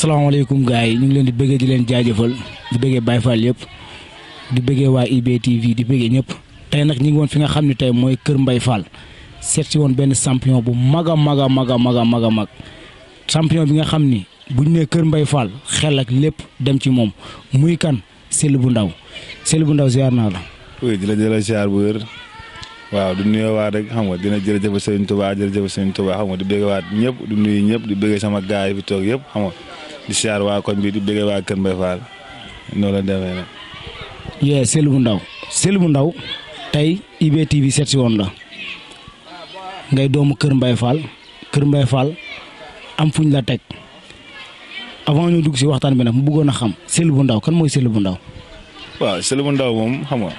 asalaamaaleykum gars yi ñu ngi leen di bëggee di leen jaajëfal di bëggee Baye Fall yëpp di bëggee waa IBTV di bëggee ñëpp tey nag ñu ngi woon fi nga xam ne tey mooy kër Mbaye Fall seet si woon benn champion bu mag a mag a mag a mag a mag a mag champion bi nga xam ni bu ñu nee kër Mbaye Fall xel ak lépp dem ci moom muy kan SELLE BOU NDAW SELLE BOU NDAW ziar naa la. oui di la jëlee ziar bu wér waaw du nuyuwaat rek xam nga dina jërëjëf Serigne Touba jërëjëf Serigne Touba xam nga di bëggewaat ñëpp di nuyu ñëpp di bëggee sama gaay yi fi toog yëpp xam nga di ziar waa koñ bi di bëggee waa kër Mbaye Fall noonu la demee nag. yee SELLE BOU NDAW SELLE BOU NDAW tey IBTV seet si woon la ngay doomu kër Mbaye Fall am fuñ la teg avant ñu dugg si waxtaan bi nag mu bëggoon a xam SELLE BOU NDAW kan mooy SELLE BOU NDAW. waaw SELLE BOU NDAW moom xam nga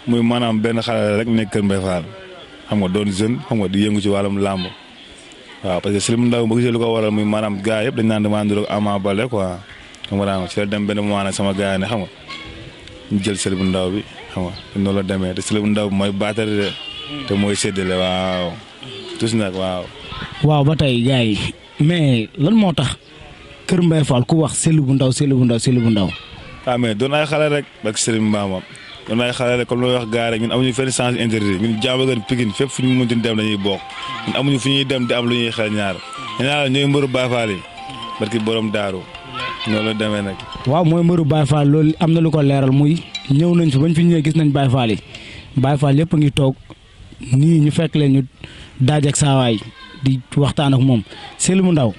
muy maanaam benn xale rek nekk kër Mbaye Fall xam nga doon jeune xam nga di yëngu ci wàllum làmb waaw parce que SELLE BOU NDAW boo gisee lu ko waral muy maanaam gars yëpp dañ naan demande rek Ama Baldé quoi xam nga daanaka ci la dem benn moment nag sama gars yi ne xam nga ñu jël SELLE BOU NDAW bi xam nga te noonu la demee te SELLE BOU NDAW bi mooy baatare de te mooy séddale waaw tous nag waaw. waaw ba tey gars yi mais lan moo tax kër Mbaye Fall ku wax SELLE BOU NDAW SELLE BOU NDAW SELLE BOU NDAW. ah mais doon ay xale rek ak Serigne Mbama doon ay xale rek comme looy wax gars rek ñun amuñu fenn sens interdit ñun Diamaguène Pikine fépp fu ñu mënti dem dañuy bokk ñun amuñu fu ñuy dem di am lu ñuy xel ñaar ñaar ñooy mbëru Baye Fall yi barki borom daaru noonu la demee nag. waaw mooy mbëru Baye Fall loolu am na lu ko leeral muy ñëw nañ fi bañ fi ñëwee gis nañ Baye Fall yi Baye Fall yëpp a ngi toog nii ñu fekk leen ñu daaj ak saawaay di waxtaan ak moom SELLE BOU NDAW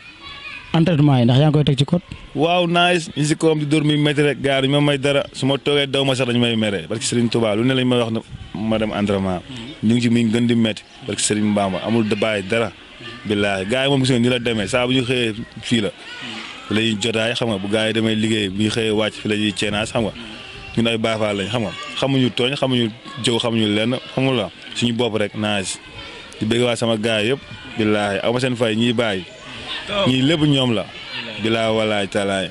entraînement yi ndax yaa ngi koy teg ci code. waaw nice ñu si kawam di dóor mi métti rek gars yi ma may dara su ma toogee daw ma sax dañu may mere parce que Serigne Touba lu ne lañ may wax ma dem entraînement ñu ngi ci mi gën di métti parce que Serigne Mbamba amul bàyyi dara billaahi gars yi moom gis nga ni la demee saa bu ñu xëyee fii la la ñuy jotaay xam nga bu gars yi demee liggéey bu ñu xëyee wàcc fi la ñuy ceenaas xam nga ñun ay Baye Fall lañ xam nga xamuñu tooñ xamuñu jëw xamuñu lenn xamul la suñu bopp rek nice di bëgg waa sama gars yëpp billaahi aw ma seen fay ñiy bàyyi ñii lépp ñoom la bilaa walaay talaay.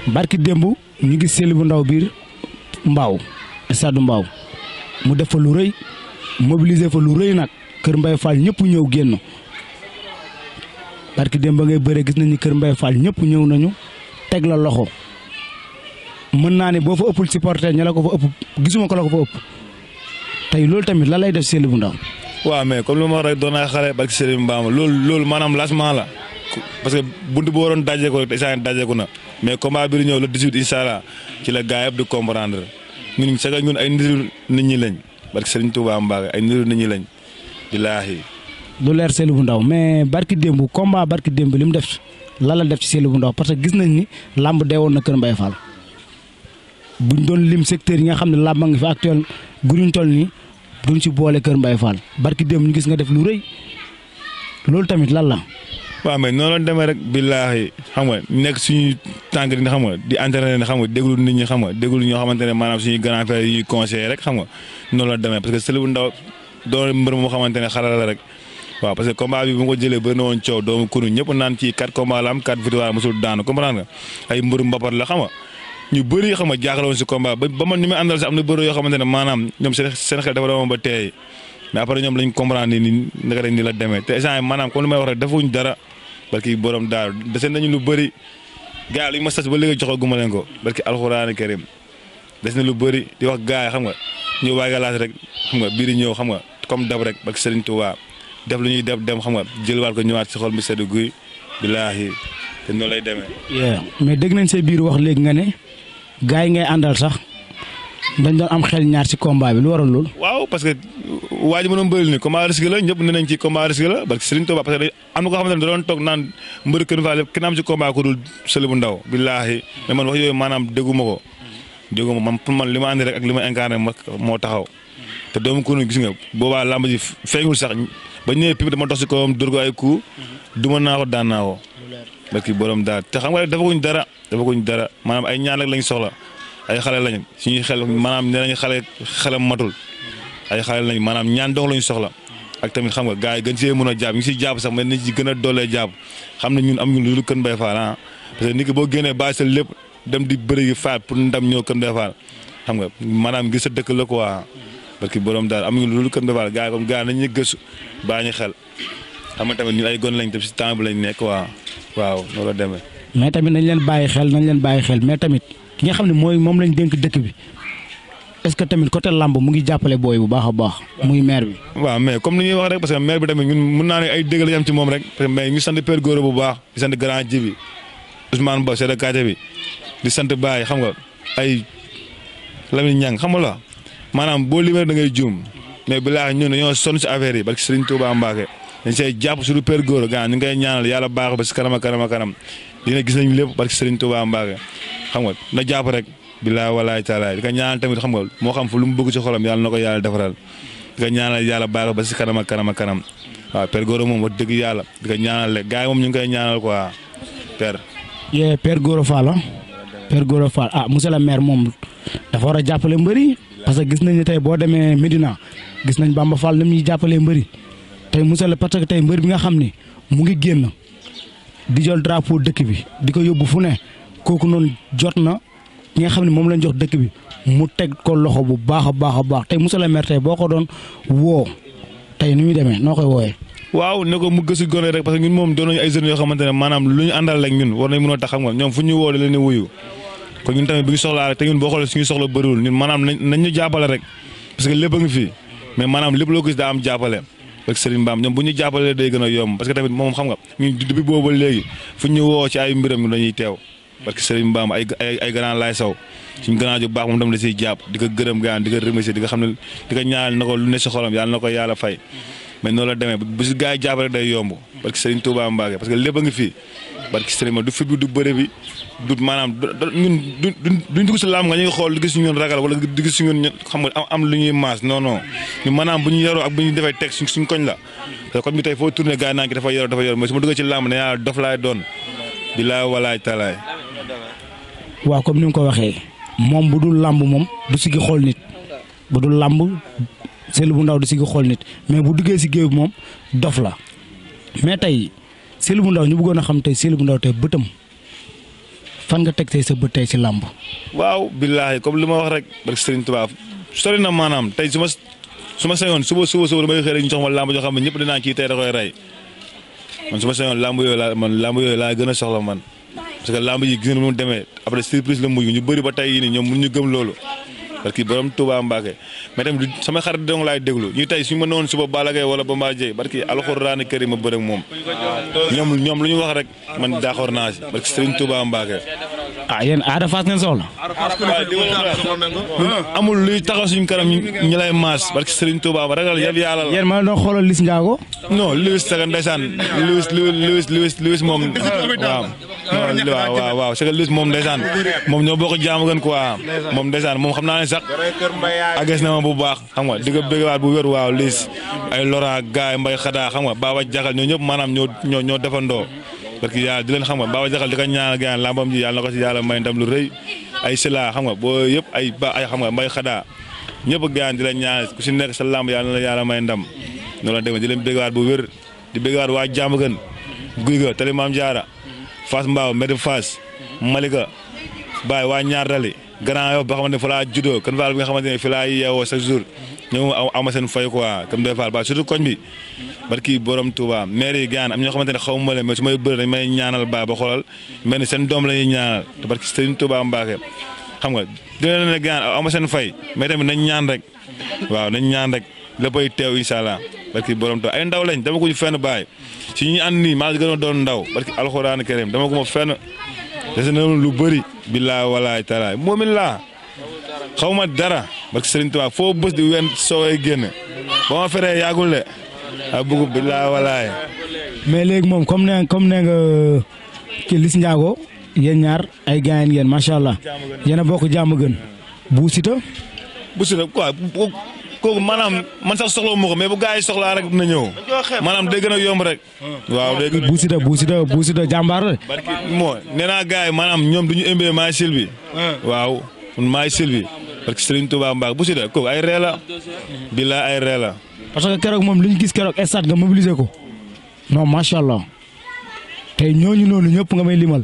barki démb ñu ngi SELLE BOU NDAW biir Mbaaw stade Mbaaw mu def fa lu rëy mobiliser fa lu rëy nag kër Mbaye Fall ñëpp ñëw génn barki démb ba ngay bëre gis nañu kër Mbaye Fall ñëpp ñëw nañu teg la loxo mën naa ne boo fa ëppul supporter ña la ko fa ëpp gisuma ko la ko fa ëpp tey loolu tamit la lay def SELLE BOU NDAW. waaw mais comme lu ma wax rek doon naa xale barki Serigne Mbamba loolu maanaam lancement la. parce que buntu bu waroon dajeeku rek instant dajeeku na mais combat bi di ñëw le 18 incha allah ci la gars yëpp di comprendre ñun c'est que ñun ay nitu nit ñi lañ barki Serigne Touba Mbacké ay nitu nit ñi lañ billaahi. lu leer SELLE BOU NDAW mais barki démb combat barki démb li mu def la def ci SELLE BOU NDAW parce que gis nañ ni làmb dee woon na kër Mbaye Fall buñ doon lim secteur yi nga xam ne làmb a ngi fi actuel guruñ toll nii duñ ci boole kër Mbaye Fall barki démb ñu gis nga def lu rëy loolu tamit lan la. waaw mais noonu la demee rek billaahi xam nga nekk suñu tànk di xam nga di entraîné xam nga déglu nit ñi xam nga déglu ñoo xamante ne maanaam suñuy grand frère yi ñuy conseillé rek xam nga noonu la demee parce que SELLE BOU NDAW doon mbër moo xamante ne xarala la rek waaw parce que combat bi bu ma ko jëlee bëri na woon coow doomu kunu ñëpp naan ci 4 combats la am 4 victoires mosul daanu comprendre nga ay mbëru mbapat la xam nga ñu bëri xam nga jaaxle woon si combat ba man ñu may àndal sax am na bëri yoo xamante ne maanaam ñoom seen xel dafa demoon ba teey mais après ñoom lañ comprendre ni naka rek ni la demee te instant maanaam comme lu may wax rek defuñ dara barki borom daaru dese nañu lu bëri gars yi lu ñu ma sas ba léegi joxaguma leen ko barki alxuraani karim des na lu bëri di wax gars yi xam nga ñëw waay galaas rek xam nga biir ñëw xam nga comme dab rek barki Serigne Touba def lu ñuy def dem xam nga jëlwaat ko ñëwaat si xol mi sedd guy billaahi te noonu lay demee. mais dégg nañ say biir wax léegi nga ne gars yi ngay àndal sax dañ doon am xel ñaar ci combat bi lu waral lool. waaw parce que waa ji mënoon bëri ni combat risque la ñëpp ne nañ ci combat risque la parce que Serigne Touba parce que am na koo xamante ne da doon toog naan mbër kër fa kenn am ci combat ko dul SELLE BOU NDAW billaahi mais man wax yooyu maanaam dégguma ko man pour man li ma andi rek ak li ma incarné moo taxaw te doomu ko gis nga boobaa lamb ji feeñul sax ba ñëwee pip dama dox si kawam dóor ko ay coup duma naa ko daan naa ko parce que borom daal te xam nga dafaguñ dara maanaam ay ñaan rek lañ soxla ay xale lañ suñuy xel maanaam nee nañ xelam matul ay xale lañ maanaam ñaan dong lañ soxla ak tamit xam nga gars yi gën see mën a jàpp ñu si jàpp sax mais nañ ci gën a doolee jàpp xam ne ñun am ñu lu kër Mbaye Fall ah parce que nit ki boo génnee bàyyi sa lépp dem di bëri gi faat pour ndam ñëw kër Mbaye Fall xam nga maanaam ngir sa dëkk la quoi parce que borom daal am ñu lu kër Mbaye Fall gars yi comme gars nañ ñu gëstu baa ñu xel xam nga tamit ñun ay gon lañ tam si temps bi lañ nekk waaw noonu la demee. mais tamit nañ leen bàyyi xel mais tamit ki nga xam ne moom lañ dénk dëkk bi est-ce que tamit côté lamb mu ngi jàppale booy bu baax a baax muy maire bi. waaw mais comme ni ñuy wax rek parce que maire bi tamit ñun mun naa ne ay dégg la ñu am ci moom rek parce que mais ñu sant Père Gora bu baax di sant grand ji bi Ousmane Ba chef de quartier bi di sant Baye xam nga ay Lamine Niang xam nga la maanaam boo limee da ngay juum mais bilaa ñun dañoo sonn si affaire yi parce que Serigne Touba Mbacké dañ see jàpp suñu Père Gora gaa ñu ngi koy ñaanal yàlla baax ba si kanam dina gis nañ lépp parce que Serigne Touba Mbacké xam nga na jàpp rek bilaa walaay taalaay di ko ñaanal tamit xam nga moo xam fu lu mu bëgg ci xolam yàlla na ko yàlla defaral di ko ñaanal yàlla baax ba si kanam waaw Père Gora moom wax dëgg yàlla di ko ñaanal rek gars yi moom ñu ngi koy ñaanal quoi Père. Père Gora Fall Père Gora Fall monsieur le maire moom dafa war a jàppale mbëri parce que gis nañ ne tey boo demee Medina gis nañ Bamba Fall ni muy jàppalee mbëri tey monsieur le parce que tey mbër bi nga xam ni mu ngi génn di jël drapeau dëkk bi di ko yóbbu fu ne kooku noonu jot na ki nga xam ne moom lañ jox dëkk bi mu teg ko loxo bu baax a baax tey monsieur le maire tey boo ko doon woo tey ni muy demee noo koy woowee. waaw ne ko mu gëstu gone rek parce que ñun moom doon nañu ay jeunes yoo xamante ne maanaam lu ñu àndal rek ñun war nañ mën a tax xam nga ñoom fu ñu woo da leen wuyu kon ñun tamit bi ñu soxlaa rek te ñun boo xoolee suñu soxla bëriwul ñun maanaam nañ ñu jàppale rek parce que lépp a ngi fi mais maanaam lépp loo gis daa am jàppale parce que Serigne Mbaam ñoom bu ñu jàppalee day gën a yomb parce que tamit moom xam nga ñun depuis boobu ba léegi fu ñu woo ci ay mbiram ñu dañuy teew parce que Serigne Mbaam ay grand laay saw suñu grand ju baax moom tam da siy jàpp di ko gërëm gaan di ko remercier di ko xam ne di ko ñaanal na ko lu ne si xolam yàlla na ko yàlla fay mais noonu la demee bu si gars yi jàppale day yomb parce que Serigne Touba Mbacké parce que lépp a ngi fii parce que Serigne du fit bi du bëre bi du maanaam ñun duñ dugg si laam nga ñu ngi xool di gis ñun ragal wala di gis ñun xam nga am lu ñuy maas non ñu maanaam bu ñu yaroo ak bu ñu defee teg suñ koñ la parce que koñ bi tey foo tourné gars yi naan ki dafa yor mais su ma duggee ci laam ne yàlla dof laay doon bilaay walaay talaay. waaw comme ni nga ko waxee moom bu dul làmb moom du sigi xool nit bu dul làmb Selle bu Ndaw du sigi xool nit mais bu duggee si géew bi moom dof la mais tey Selle bu Ndaw ñu bëggoon a xam tey Selle bu Ndaw tey bëtam fan nga teg tey sa bët tey si làmb. waaw billaahi comme li ma wax rek barke Serigne Touba sori na maanaam tey su ma sañoon suba damay xëy rek ñu jox ma làmb joo xam ne ñëpp dinaa kii tey da koy rey man su ma sañoon làmb yooyu laa gën a soxla man parce que làmb yi gis nga nu mu demee après surprise la mujj ñu bëri ba tey yii nii ñoom mënuñu gëm loolu parce que borom Touba Mbacké mais tamit sama xarit dong laay déglu ñu tey suñu ma noonu suba Balla Gaye wala Bamba Dieye parce que alxuraan kër yi ma bëre ak moom ñoom lu ñu wax rek man d'accord naa si parce que Serigne Touba Mbacké. Yéen Ada Fass ngeen soxla. amul luy taxaw suñu kanam ñu lay maas parce que Serigne Touba ba ragal yëpp yàlla la. yéen ma doon xoolal Liss Ndiago. non Louis Saka ndeysaan Louis moom waaw c'est que Louis moom ndeysaan moom ñoo bokk jaamu gën quoi moom ndeysaan moom xam naa ne sax ages na ma bu baax xam nga di ko bëggaat bu wér waaw Liss ay Laurent gaay mbay xadaa xam nga Baba Jaxal ñoo ñëpp maanaam ñoo defandoo parce que yàlla di leen xam nga Baba Jaxal di ko ñaanal gaan lambam ji yàlla na ko si yàlla may ndam lu rëy ay sila xam nga boo yëpp ay xam nga mbay xadaa ñëpp gaan di leen ñaanal ku si nekk sa lamb yàlla na yàlla may ndam noonu la demee di leen bëggaat bu wér di bëggaat waa jàmm gën guy ga tali maam jaara Fass Mbao Medef Fass Malika Baye waa ñaar dali Grand Yoff ba xamante ne fa laa juddoo kan faal bi nga xamante ne fi laa yeewoo chaque jour ñoom ama seen fay quoi comme des faal ba surtout koñ bi barki borom Touba maire yi gaan am ñoo xamante ne xaw ma leen mais su may bëri dañ may ñaanal ba xoolal mel ni seen doom la ñuy ñaanal te barki Serigne Touba Mbacké xam nga dina leen ne gaan ama seen fay mais tamit nañ ñaan rek waaw nañ ñaan rek léppay teew incha allah barki borom Touba ay ndaw lañ dama ko fenn Baye si ñu ànd nii maa ngi gën a doon ndaw barki alxuraan karim dama ko ma fenn des na lu bëri billaa walaay talaay moomin laa xaw ma dara barki Serigne Touba foo bës di wen soowee génn ba ma feree yàggul de a bëgg billaa walaay. mais léegi moom comme ne nga ci Liss Ndiago yéen ñaar ay gaañ ngeen macha allah yéen a bokk jàmm gën bu Siteu quoi kooku maanaam man sax soxla wu ma ko mais bu gars yi soxlaa rek dina ñëw maanaam day gën a yomb rek. waaw day gën a bu Siteu jàmbaar la. barki moo nee naa gars yi maanaam ñoom du ñu ëmbee maay Sylvie. waaw maay Sylvie parce que Serigne Touba Mbacké bu Siteu kooku ay ree la. bilaa ay ree la. parce que keroog moom li ñu gis keroog stade nga mobiliser ko non macha allah tey ñooñu noonu ñëpp nga may limal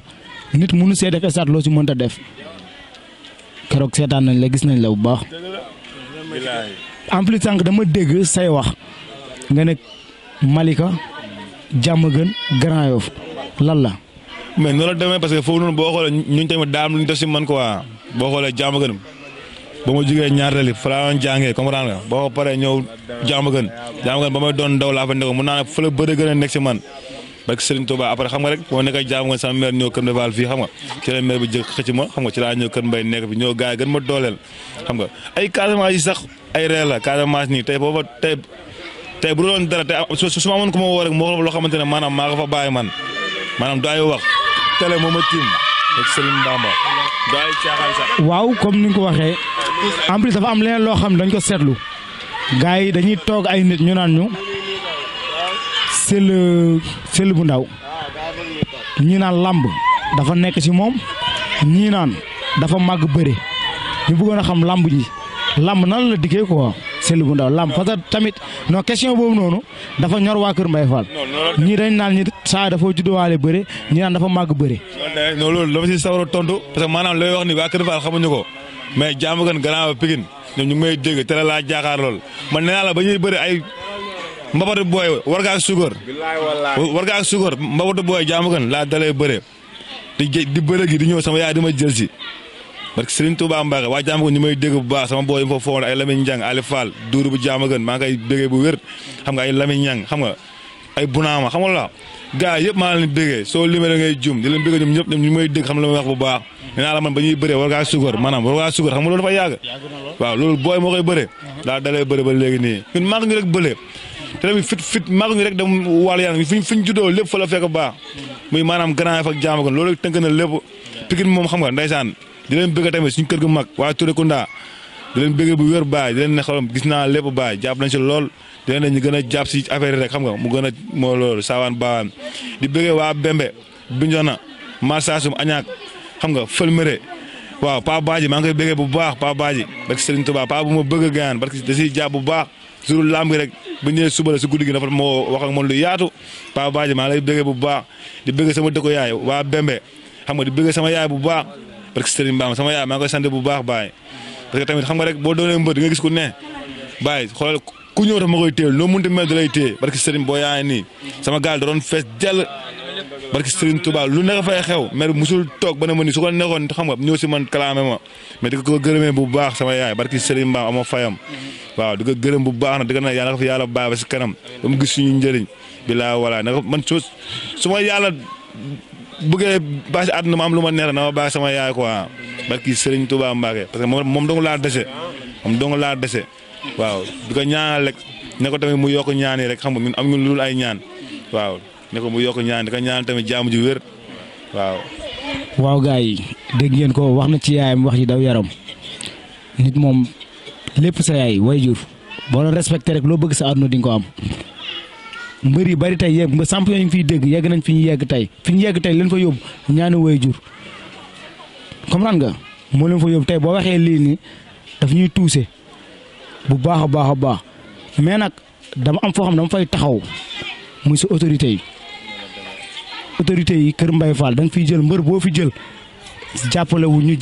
nit mënu see def stade loo ci mënta def keroog seetaan nañ la gis nañ la bu baax. en plus sànq dama dégg say wax nga ne Malika Diamaguène Grand Yoff lan la. mais noonu la demee parce que foofu noonu boo xoolee ñun tamit daam lu ñu def si man quoi boo xoolee jàmm gën ba ma jugee ñaareel fa laa doon jàngee comprendre nga boo ko paree ñëw jàmm gën ba may doon ndaw laa fa nekk mun naa ne fa la bëri gën a nekk si man barke Serigne Touba après xam nga rek boo nekkee jàmm gën sama mère ñëw kër Ndefal fii xam nga ci la mère bi jëkk xëcc ma xam nga ci laa ñëw kër Mbay nekk fi ñëw gars yi gën ma dooleel xam nga ay Casamance yi sax ay réer la Casamance nii tey booba tey bu doon dara tey su ma amoon ku ma woo rek moo loo xamante ne maanaam maa ko fa bàyyi man maanaam du ay wax télé moo ma tiim ak Serigne Bamba du ay caaxaan sax. waaw comme ni nga ko waxee en plus dafa am leneen loo xam dañ ko seetlu gars yi dañuy toog ay nit ñu naan ñu sell bu ndaw ñi naan lamb dafa nekk ci moom ñii naan dafa màgg bëre ñu bëggoon a xam lamb ji lamb nan la dikkee quoi sell bu ndaw lamb parce que tamit non question boobu noonu dafa ñor waa Kër Mbaye Fall ñii dañ naan ñi saa dafa judduwaale bëre ñi naan dafa màgg bëre. non loolu dafa ci sawar a tontu parce que maanaam looy wax ni waa Kër Fall xamuñu ko mais jaamu gën gannaaw Pikine ñoom ñu ngi may dégg te laa jaakaar lool man nee naa la ba ñuy bëri ay mbabatu booy war nga ak suukar mbabatu booy jaamu gën laa dalee bëre di bëre gi di ñëw sama yaay di ma jël si parce que Serigne Touba Mbacke waa jaamu gën ñu may dégg bu baax sama booy yi fa foofu ay Lamine Niang Ali Fall Doudou bu jaamu gën maa ngi koy béggee bu wér xam nga ay Lamine Niang xam nga ay Bunaama xam nga la gars yëpp maa leen béggee soo limee da ngay jum di leen béggee ñoom ñëpp ñoom ñu may dégg xam la may wax bu baax nee naa la man ba ñuy bëree war ngaa suukar maanaam war ngaa suukar xam nga loolu dafa yàgg waaw loolu booy moo koy bëree daa dalee bëre ba léegi nii ñun maa ngi rek bële te tamit fit maa ngi rek dem wàllu yàlla fi ñu juddoo lépp fa la fekk baax muy maanaam Grand Yoff ak jaamu gën loolu tënk na lépp Pikine moom xam nga ndeysaan di leen bëgg tamit suñu kër gu mag waa Touré Kunda di leen bëgg bu wér baay di leen ne xolam gis naa lépp baay jàpp nañ si lool di leen ne ñu gën a jàpp si affaire yi rek xam nga mu gën a moo loolu saawaan baawaan di bëggee waa Bembe Bignona Marsassoum Añaak xam nga Fëlméré waaw Pa Badji maa ngi koy bëggee bu baax Pa Badji barke Serigne Touba Pa bu ma bëgg gaan parce que da siy jàpp bu baax jour lamb gi rek bu ñëwee suba la si guddi gi dafa moo wax ak man lu yaatu Pa Badji maa lay bëggee bu baax di bëggee sama dëkko yaay waa Bembe xam nga di bëggee sama yaay bu baax parce que Serigne Bamba sama yaay maa ngi koy sant bu baax baay parce que tamit xam nga rek boo doonee mbër di nga gis ku ne baay xoolal ku ñëw dafa ma koy téel noo mënti mel da lay téye parce que Serigne boo yaay nii sama gaal da doon fees jël barki Serigne Touba lu nekk fay xew mais musul toog ba ne ma ni su ko nekkoon xam nga ñëw si man kalaame ma mais di ko gërëmee bu baax sama yaay barki Serigne Ba ama fayam waaw di ko gërëm bu baax na di ko ne yàlla ko fi yàlla bàyyi ba si kanam ba mu gis suñu njëriñ bi laa wala naka man su ma yàlla bëggee baax si àdduna ma am lu ma neex na ma baax sama yaay quoi barki Serigne Touba Mbacke parce que moom dong laa dese waaw di ko ñaanal rek ne ko tamit mu yokk ñaan yi rek xam nga ñun am ñu lul ay ñaan waaw ne ko mu yokk ñaan di ko ñaan tamit jaamu ji wér waaw. waaw gars yi dégg ngeen ko wax na ci yaayam wax ji daw yaram nit moom lépp sa yaay waajur boo la respecté rek loo bëgg sa àdduna di nga ko am mbër yi bari tey yegg champion yi ñu fiy dégg yegg nañ fi ñu yegg tey leen fa yóbbu ñaani waajur comprendre nga moo leen fa yóbbu tey boo waxee lii nii daf ñuy tuuse bu baax a baax mais nag dama am foo xam dama fay taxaw muy sa autorité yi Kër Mbaye Fall da nga fiy jël mbër boo fi jël jàppale wu ñu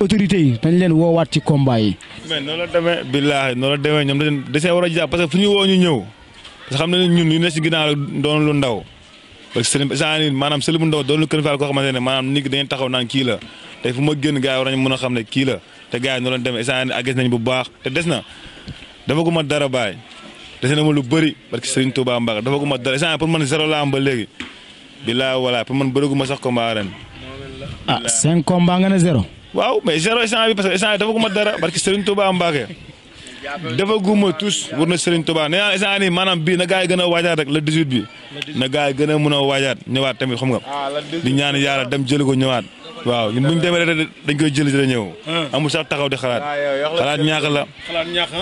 autorité yi dañ leen woowaat ci combat yi. mais noonu la demee billaahi noonu la demee ñoom da see war a jàpp parce que fu ñu woo ñu ñëw parce que xam na ne ñun ñu ne si ginnaaw doon lu ndaw parce que seen maanaam sëli bu ndaw doon lu Kër Fall koo xamante ne maanaam nit ki dañuy taxaw naan kii la tey fu ma génn gars yi war nañu mën a xam ne kii la te gars yi noonu la demee seen agis nañ bu baax te des na dafa gu ma dara baay dese na ma lu bëri parce que Serigne Touba Mbacke dafa gu ma dara seen pour man zéro la am ba léegi billaahi wala pour man bërigu ma sax combat ren. 5 combat nga ne zéro. waaw mais zéro instant bi parce que instant dafa gu ma dara parce que Serigne Touba Mbacke dafa gu ma tous war na Serigne Touba nee naa instant nii maanaam bii na gars yi gën a waajaat rek le 18 bi na gars yi gën a mën a waajaat ñëwaat tamit xam nga di ñaan yàlla dem jëli ko ñëwaat waaw ñun bu ñu demee rek dañ koy jëli dina ñëw amul sax taxaw di xalaat ñaax la.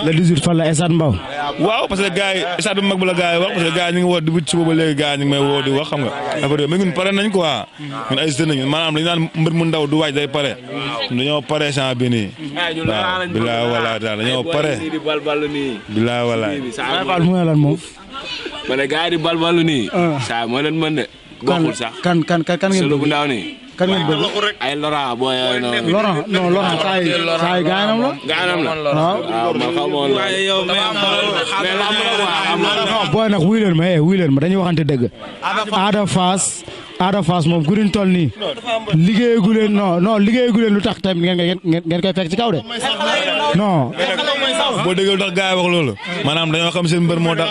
le 18 fan la stade Mbao. waaw parce que gars yi stade bu mag bi la gars yi wax parce que gars yi ñu ngi woo di suba ba léegi gars yi ñu ngi may woo di wax xam nga affaire yooyu mais ñun pare nañ quoi ñun ay jeunes ñun maanaam dañu naan mbër mu ndaw du waaj day pare dañoo pare sant bi nii waaw bilaa wala daal dañoo pare bilaa wala. Fall mu ne lan moom. ma ne gars yi di balbalu nii. saa moo leen mën de. bokkul sax kan ngeen SELLE BOU NDAW nii. kan ngeen bëgg ay Laurent booy yooyu noonu. Laurent non Laurent saa yi gaanam la. gaanam la waaw man xamoon la. non booy nag wuy leen ma dañuy waxante dëgg. Ada Fass moom guddi toll nii liggéeyagu leen non liggéeyagu leen lu tax tamit ngeen koy fekk ci kaw de non. boo déggee tax gars yi wax loolu maanaam dañoo xam seen mbër moo tax.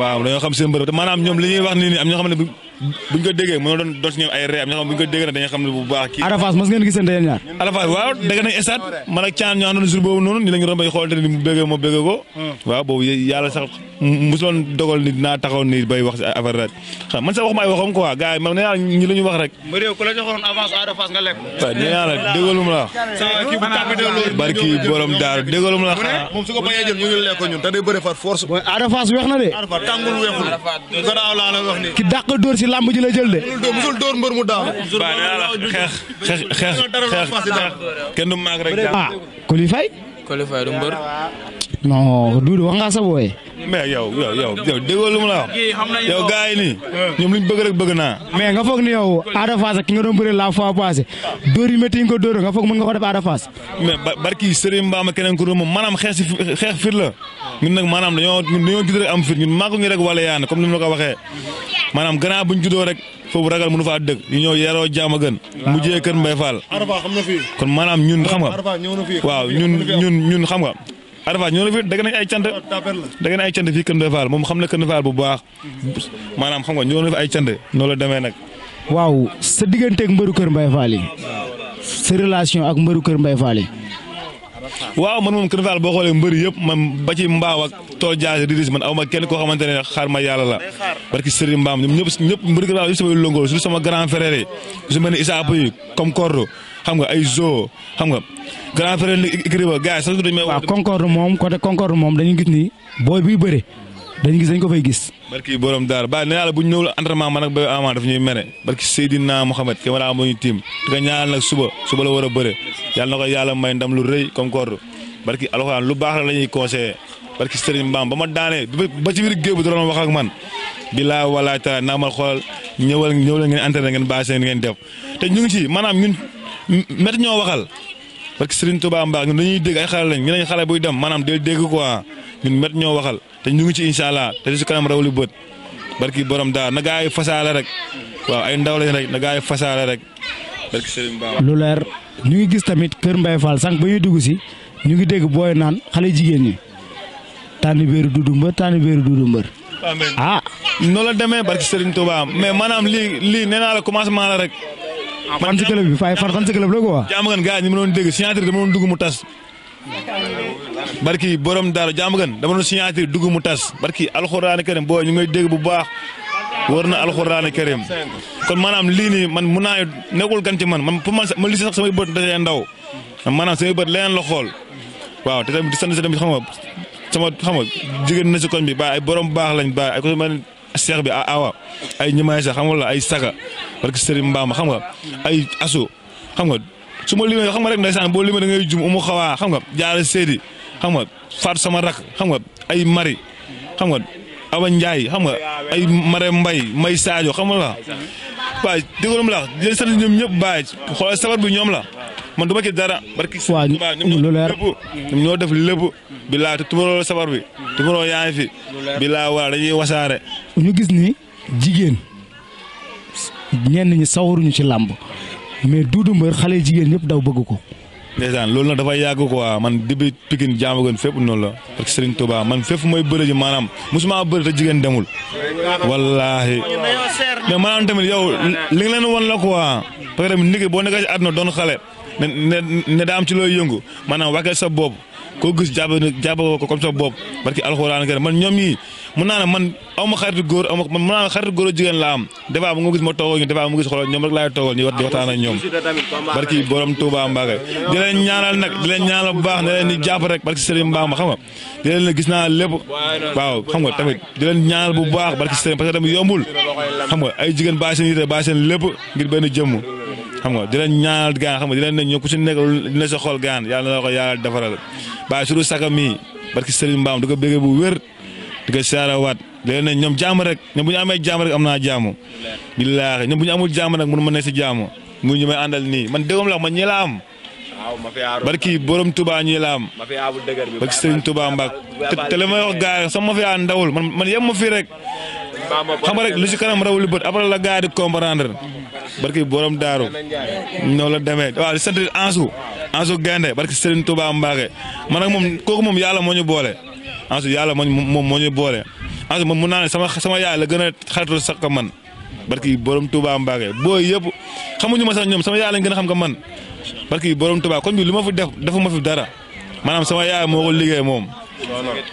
waaw dañoo xam seen mbër te maanaam ñoom li ñuy wax nii am ñoo xam ne buñ ko déggee mënoo doon si ñoom ay ree am ñoo xam ne buñ ko déggee dañuy xam ne bu baax kii. Ada Fass mos ngeen gisante yéen ñaar. Ada Fass waaw dégg nañ stade man ak Thian ñoo àndoon jour boobu noonu ni lañu rombay xoolante ni mu bëggee ma bëggee ko. waaw boobu yàlla sax mosuloon dogal ni dinaa taxaw ni bay wax si affaire rek xam man sax waxuma ay waxam quoi gars yi man nee naa ñi la ñu wax rek. ba réew ku la joxoon avance Ada Fass nga lekk. waaw nee naa la déggoolum la. barki borom daaru déggoolum la. moom su ko bañee jël ñu ngi lekk ñun te day bëre far force. Ada Fass weex na de. Ada Fass tàngul weexul. garaaw laa la wax ni. ki dàq dóor si làmb ji la jël de. musul dóor mbër mu daaw. waaw nee naa la xeex kenn du maag rek. ah Coly Faye. Coly Faye du mbër. non Doudou wax nga sa booy. mais yow déggoo lu mu la wax yow gars yi nii ñoom luñ bëgg rek bëgg naa. mais nga foog ni yow Ada Fass ak ki nga doon bëre la fois passée dóor yi métti yi nga ko dóor nga foog mën nga ko def Ada Fass. mais barki Serigne Mbama keneen ku moom maanaam xeex fit la ñun nag maanaam dañoo gis rek am fit ñun maa ko ngi rek wala yaane comme ni ma la ko waxee maanaam gannaaw buñ juddoo rek foofu ragal mënu faa dëgg ñu ñëw yaroo jaam a gën mujjee kër Mbaye Fall kon maanaam ñun xam nga waaw ñun xam nga Ada Fass ñoo na fi dégg nañ ay cant fii Kër Mbaye Fall moom xam na Kër Mbaye Fall bu baax maanaam xam nga ñoo na fi ay cant noonu la demee nag. waaw sa digganteeg mbëru Kër Mbaye Fall yi sa relation ak mbëru Kër Mbaye Fall yi. waaw man moom Kër Mbaye Fall boo xoolee mbëri yëpp man ba ci mbaaw ak tool jaase di man aw ma kenn koo xamante ne xaar ma yàlla la barki Serigne Mbam ñoom ñëpp mbëri Kër Mbaye Fall yëpp samay longoo surtout sama grand frère yi su mel ni Issa Pouye comme Kordo xam nga ay zoo xam nga grand frère ni écriva gars yi sax dañu may waaw Concorde moom côté Concorde moom dañu gis ni booy buy bëre dañ ko fay gis. barki borom daar ba nee naa la bu ñu ñëwul entraînement man ak Baye Ama daf ñuy mere barki Seydina Mohamed ke wala moo ñu tiim di ko ñaanal nag suba la war a bëre yàlla na ko yàlla may ndam lu rëy Concorde barki alxuraan lu baax la ñuy conseillé barki Serigne Mbam ba ma daanee ba ci biir géew bi doon wax ak man bilaa wala taala naa ma xool ñëw la ngeen entraîné ngeen bàyyi seen ngeen def te ñu ngi ci maanaam ñun métti ñoo waxal parce que Serigne Touba Mbacke ñun dañuy dégg ay xale lañ ñu ne xale buy dem maanaam day dégg quoi ñun métti ñoo waxal te ñu ngi ci incha allah te si kanam rawli bët barki borom daal na gaa yi fasaale rek waaw ay ndaw lañ rek na gaa yi fasaale rek barki Serigne Mbacke. lu leer ñu ngi gis tamit Kër Mbaye Fall sànq ba ñuy dugg si ñu ngi dégg booy naan xale jigéen ñi tànn béeru Doudou mbër. ah noonu la demee barki Serigne Touba mais maanaam lii nee naa la commencement la rek. fan si club bi fan si club la quoi. jàmm gan gars ñi ma doon dégg signature dama doon dugg mu tas barki borom daal jàmm gan dama doon signature dugg mu tas barki alxuraani karim booy ñu ngay dégg bu baax war na alxuraani karim kon maanaam lii nii man mun naa nekkul gan ci man pour man li si sax samay bët dafay ndaw maanaam samay bët leneen la xool waaw te tamit di sant si tamit xam nga jigéen na si koñ bi ba ay borom baax lañ ba ay ko mel seex bi awa ay ñimaay sax xam nga la ay saga parce que Serigne Mbamba xam nga ay asu xam nga su ma limee xam nga rek ndeysaan boo limee da ngay jum umu xawaa xam nga jaare seedi xam nga faat sama rak xam nga ay mari xam nga awa njaay xam nga ay mare may Sadio xam nga la waaye déggoolum la jël sant ñoom ñëpp bàyyi xoolal sabar bi ñoom la man du ma ci dara barki lu leer ñoom ñoo def lépp bilaa te tumaroo sabar bi tumaroo yaa ngi fi bilaa wala dañuy wasaare ñu gis ni jigéen ñenn ñi sawaruñu ci làmb mais Doudou mbër xale jigéen ñëpp daw bëgg ko ndeysaan loolu nag dafay yàgg quoi man dibi Pikine Diamaguène fépp noonu la parce que Serigne Touba man fépp mooy bëre ji maanaam musuma bëre te jigéen demul wallaahi mais maanaam tamit yow li nga leen wan la quoi parce que tamit nit ki boo nekkee ci àdduna doon xale ne daa am ci looy yëngu maanaam waxee sa bopp koo gis jàppoo ko comme sa bopp barki alxuraan kër man ñoom ñii mun naa ne man aw ma xaritu góor mun naa ne xaritu góor jigéen la am des fois bu nga gis ma toogoo ñu des fois mu gis xoolal ñoom rek laay toogal ñu di waxtaan ak ñoom barki borom Touba Mbacke di leen ñaanal nag di leen ñaanal bu baax ne leen di jàpp rek barki Serigne Mbacke xam nga di leen gis naa lépp waaw xam nga tamit di leen ñaanal bu baax barki Serigne parce que tamit yombul xam nga ay jigéen bàyyi seen yite bàyyi seen lépp ngir benn jëmm xam nga di leen ñaanal gaan xam nga di leen ne ñoo ku ci nekk dina sa xol gaan yàlla na ko yàlla defaral bàyyi suru saka mi barki Serigne Mbam di ko bégee bu wér di ko siyaarawaat léegi nag ñoom jàmm rek ñoom bu ñu amee jàmm rek am naa jàmm billaahi ñoom bu ñu amul jàmm nag mënu ma ne si jàmm mu ñu may àndal nii man déggam la man ñi la am barki borom Touba ñi la am barki Serigne Touba Mbak te li may wax gars yi sama mafia ndawul man yem ma fii rek xam nga rek lu si kanam rawul bët après la gars di comprendre barki borom daaru noonu la demee waaw di sant Ansu Gaynde barki Serigne Touba Mbake man ak moom kooku moom yàlla moo ñu boole Ansu yàlla moom moo ñu boole Ansu moom mun naa ne sama yaay la gën a xaritu sax ka man barki borom Touba Mbake booy yëpp xamuñu ma sax ñoom sama yaay lañ gën a xam ka man barki borom Touba kon bi lu ma fi defuma fi dara maanaam sama yaay moo ko liggéey moom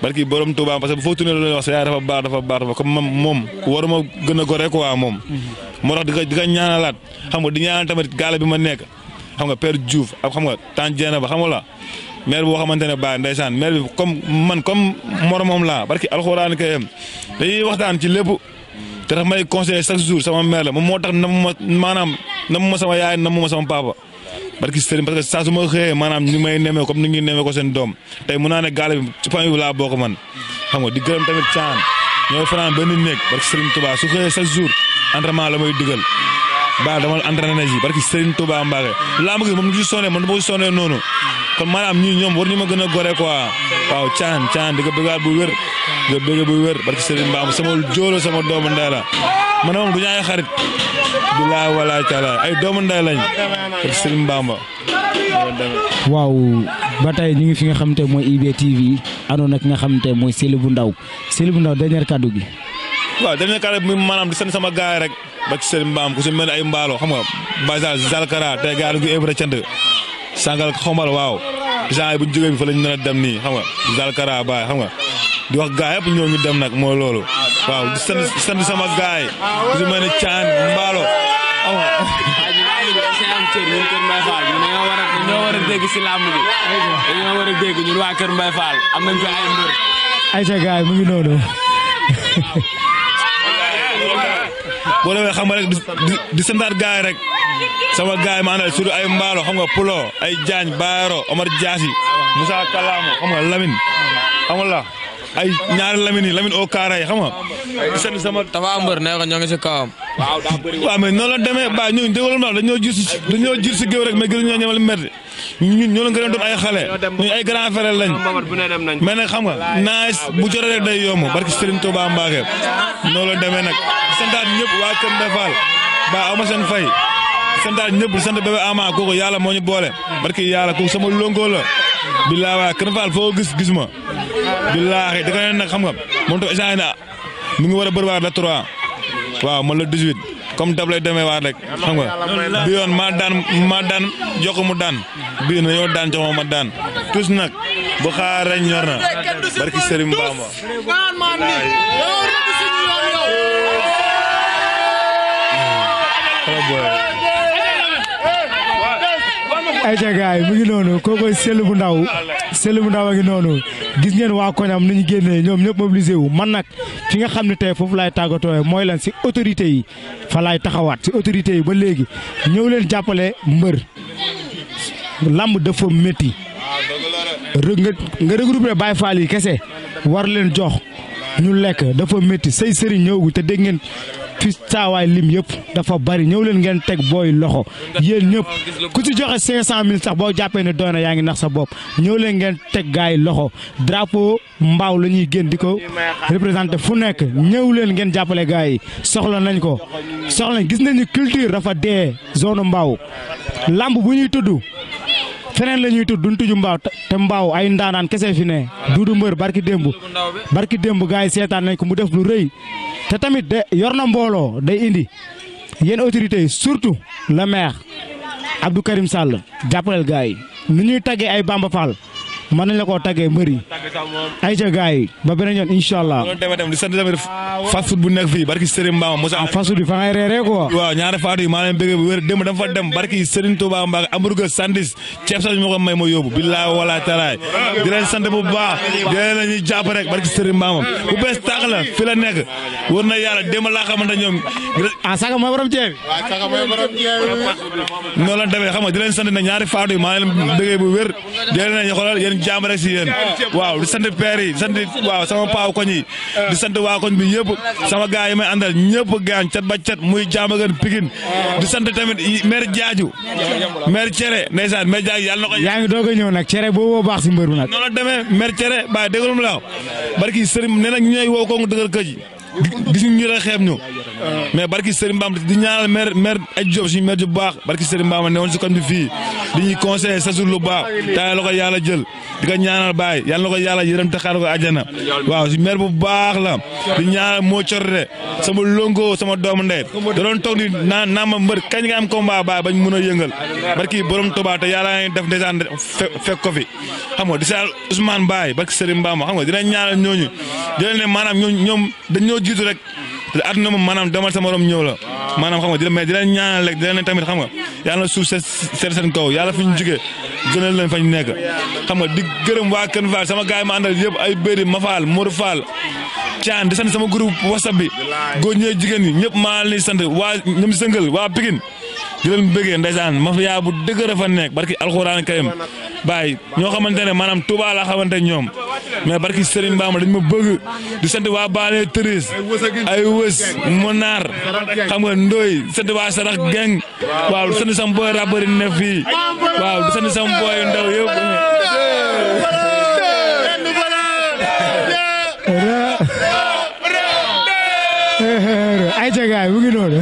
barki borom Touba parce que bu foo tourné loolu wax sa yaay dafa baax comme moom waruma gën a gore quoi moom moo tax di ko ñaanalaat xam nga di ñaanal tamit gaale bi ma nekk xam nga Père Diouf ak xam nga tant jeena ba xam nga la maire boo xamante ne ba ndeysaan maire bi comme moromam laa barki alxuraan kayam dañuy waxtaan ci lépp te tax may conseiller chaque jour sama maire la moom moo tax namu ma sama yaay namu ma sama papa barki sëriñ parce que saa su ma xëyee maanaam ñu may nemee comme ni ngi nemee ko seen doom tey mun naa ne gaale bi ci famille bi laa bokk man xam nga di gërëm tamit caan ñooy fanaan benn néeg barki sëriñ Touba su xëyee chaque jour entraînement la may digal ba dama entraîné ji barki sëriñ Touba Mbacke laa ma gis moom ñu ci sonné man du ma ci sonné noonu kon maanaam ñii ñoom war ñu ma gën a gore quoi waaw caan di ko bëggaat bu wér di ko bëgg bu wér barki sëriñ Mbamba sama jóolo sama doomu ndey la man moom du ñu ay xarit bilaay walaay taala ay doomu ndey lañ barki sëriñ Mbamba waaw ba tey ñu ngi fi nga xamante mooy IBTV àndoon ak nga xamante mooy SELLE BOU NDAW dernier kaddu gi. waaw dernier kaddu bi maanaam di sant sama gaay rek barki sëriñ Mbamba ku si mel ay mbaalo xam nga basal zalkara tey gaay du évra cant sangal xombal waaw gens yi bu ñu jógee bi fa lañ mën a dem nii xam nga zalkara baay xam nga di wax gaay yëpp ñoo ngi dem nag mooy loolu waaw di sant sama gaay ku si mel ne caan mbaalo xam nga dañoo war a dégg si làmb bi dañoo war a dégg ñun waa Kër Mbaye Fall am nañ fi ay mbër ay sa gaay mu ngi noonu boo demee xam nga rek di santaat gaay rek sama gaay ma àndal surtout ay mbaalo xam nga Pulo ay Jaañ Bayero Omar Diassi Moussa Kalamo xam nga Lamine xam nga la ay ñaari Lamine yi Lamine au Karay xam nga di sant sama dafa mbër ne ko ñoo ngi si kawam waaw mais noonu la demee ba ñun déggoo ma dañoo jir si géew rek mais gënu ñoo ñamal mer ñun ñoo leen gën a doon ay xale ñun ay grand frère lañ mais nag xam nga naaj bu jotee rek day yomb barki Serigne Touba Mbacke noonu la demee nag santaat ñëpp waa Kër Mbaye Fall ba ama seen fay santaat ñëpp di sant bébé ama kooku yàlla moo ñu boole barki yàlla kooku sama longo la billaahi waa Kër Fall foo gis ma billaahi da nga nag xam nga moom tam échange na mu ngi war a bëriwaat la 3 waaw man la 18 comme dab lay demee waat rek xam nga bi yoon maa daan jox mu daan bii na yow daan jox ma daan tous nag bu xaar rek ñor na barki Serigne Bamba ay ca gaay mu ngi noonu kookoy SELLE BOU NDAW a ngi noonu gis ngeen waa koñam nañu génnee ñoom ñëpp mobilisé wu man nag fi nga xam ne tey foofu laay tàggatoo mooy lan si autorité yi fa laay taxawaat si autorité yi ba léegi ñëw leen jàppale mbër lamb dafa métti nga regroupé Baye Fall yi kese war leen jox ñu lekk dafa métti say sëriñ ñëwgu te dégg ngeen fi saawaay lim yëpp dafa bari ñëw leen ngeen teg booy loxo yéen ñëpp ku ci joxe 500000 sax boo jàppee ne doy na yaa ngi nax sa bopp ñëw leen ngeen teg gars yi loxo drapeau mbaaw la ñuy génn di ko représenté fu nekk ñëw leen ngeen jàppale gars yi soxla nañ ko soxla gis nañu culture dafa dee zone mbaaw lamb bu ñuy tudd feneen la ñuy tudd duñ tudd mbaaw te mbaaw ay ndaanaan kese fi ne Doudou mbër barki démb gars yi seetaan nañ ko mu def lu rëy te tamit de yor na mbooloo day indi yéen autorités yi surtout le maire Abdou Karim Sall jàppaleel gars yi nu ñuy taggee ay Bamba Fall mën nañ la koo taggee mbëri ay ca gars yi ba beneen yoon incha allah. loolu demee tamit di sant tamit fast food bu nekk fii barki Serigne Mbamba Moussa. fast food bi fa ngay reeree quoi. waaw ñaari faatu yi maa leen bëggee bu wér démb dama fa dem barki Serigne Touba Mbacke hamburger sandwich ceeb sax ma ko may ma yóbbu billaahi wala talaay di leen sant bu baax di leen la ñuy jàpp rek barki Serigne Mbamba bu bees tàq la fi la nekk wër na yàlla démb laa xamante ñoom. Saka mooy borom ceeb. noonu la demee xam nga di leen sant nag ñaari faatu yi maa leen bëggee bu wér di leen xoolal yéen ñaan jàmm rek si yéen waaw di sant père yi di sant waaw sama paaw koñ yi di sant waa koñ bi yëpp sama gars yi may àndal ñëpp gaañ cat ba cat muy Diamaguène Pikine di sant tamit maire Diadiou maire Cere ndeysaan maire Diadiou yàlla na ko yaa ngi doog a ñëw nag cere boobu baax si mbër bi nag noonu la demee maire Cere ba déglu mu la barki sëriñ nee na ñooy woo ko dëgër këj gis ñu la xeeb ñu mais barki Serigne Bamba di ñaanal maire ay Diop suñu maire ju baax barki Serigne Bamba ne woon si koñ bi fii di ñuy conseillé sa lu baax tay la ko yàlla jël di ko ñaanal baay yàlla na ko yàlla yërëm te xaar ko àjjana waaw si maire bu baax la di ñaanal moo corte sama longo sama doomu ndey da doon toog di naan ma mbër kañ nga am combat baay bañ mën a yëngal barki borom Touba te yàlla ngi def ndeysaan fekk ko fi xam nga di sa Ousmane Baye barki Serigne Bamba xam nga dina ñaanal ñooñu dina ne maanaam ñoom dañoo jiitu rek te àdduna moom maanaam demal sa morom ñëw la maanaam xam nga dina mais dina ñaanal rek dina ne tamit xam nga yàlla na suuf seet seen kaw yàlla fi ñu jugee gënal leen fañ nekk xam nga di gërëm waa Kën Fall sama gaay ma àndal yëpp ay Béri Mafal Modou Fall Thian di sant sama groupe WhatsApp bi góor ñee jigéen ñi ñëpp maa leen di sant waa ñoom sëngal waa Pikine di leen bëggee ndeysaan mafia bu dëgër fa nekk barki alxuraan karim baay ñoo xamante ne maanaam Touba laa xamante ñoom mais barki Serigne Bamba dañ ma bëgg di sant waa Baale Tëris ay wës Monar xam nga Ndoy sant waa Sarax Geng waaw di sant sama boy rappeur ne fii waaw di sant sama boy ndaw yëpp ay ca gaay mu ngi noonu